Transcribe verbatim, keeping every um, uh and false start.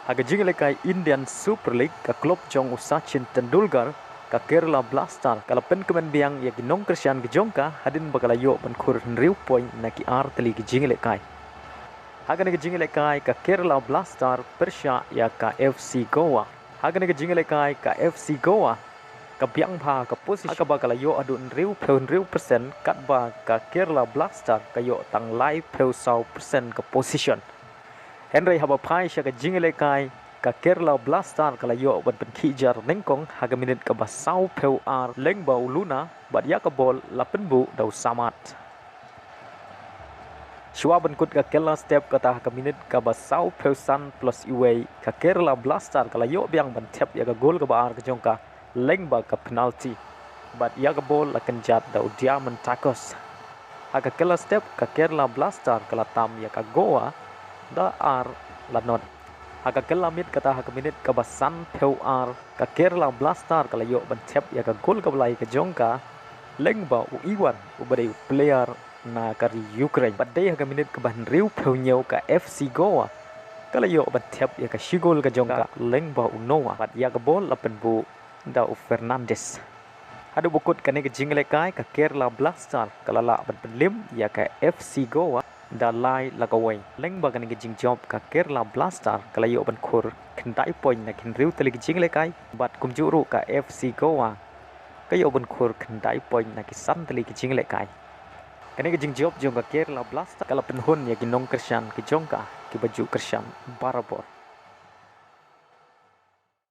Ha ka jingïalehkai Indian Super League, ka klub jong u Sachin Tendulkar, ka Kerala Blaster ka la pynkmen biang ïa ki nongkyrshan ki jong ka hadien ba ka la ïoh ban khur hynriew point na ki ar tylli ki jingïalehkai. Ha kane ka jingïalehkai ka Kerala Blaster pyrshah ïa ka F C Goa. Ha kane ka jingïalehkai ka F C Goa ka biang bha ka position, ha kaba ka la ïoh haduh hynriewphew hynriew percent, katba ka Kerala Blaster ka ïoh tang laiphew saw percent ka position. Hynrei haba phai sha ka jingïalehkai, ka Kerala Blaster ka la ïoh ban pynkhih jar nyngkong ha ka minit kaba sawphew ar lyngba u Luna, bad ïa ka bol la pynbuh da u Samad. Shuwa ban kut ka kylla step, kata ha ka minit kaba sawphew san plus iwei, ka Kerala Blaster ka la ïoh biang ban thep ïa ka gol kaba ar ka jong ka lyngba ka penalty, bad ïa ka bol la kynjat da u Diamantacos. Ha ka kylla step ka Kerala Blaster ka la tam ïa ka Goa da ar la nod. Ha ka kylla miet, kata ha ka minit kaba sanphew ar, ka Kerala Blaster ka la ïoh ban thep ïa ka gol kaba lai ka jong ka lyngba u Iwan, uba dei u player na ka ri Ukraine. Bad dei ha ka minit kaba hynriewphew hynñiew ka F C Goa ka la ïoh ban thep ïa ka shi gol ka jong ka lyngba u Noah, bad ïa ka bol la pynbuh da u Fernandes. Haduh ba kut kane ka jingïalehkai ka Kerala Blaster ka la lah ban pynlip ïa ka F C Goa da lai la kawei. Lyngba kane ka jingjop ka Kerala Blaster ka la ïoh ban khur khyndai point na ki hynriew tylli ki jingïalehkai, bad kumjuh ruh ka F C Goa ka ïoh ban khur khyndai point na ki san tylli ki jingïalehkai. Kane ka jingjop jong ka Kerala Blaster ka la pynhun ïa ki nongkyrshan ki jong ka kiba ju kyrshan barabor.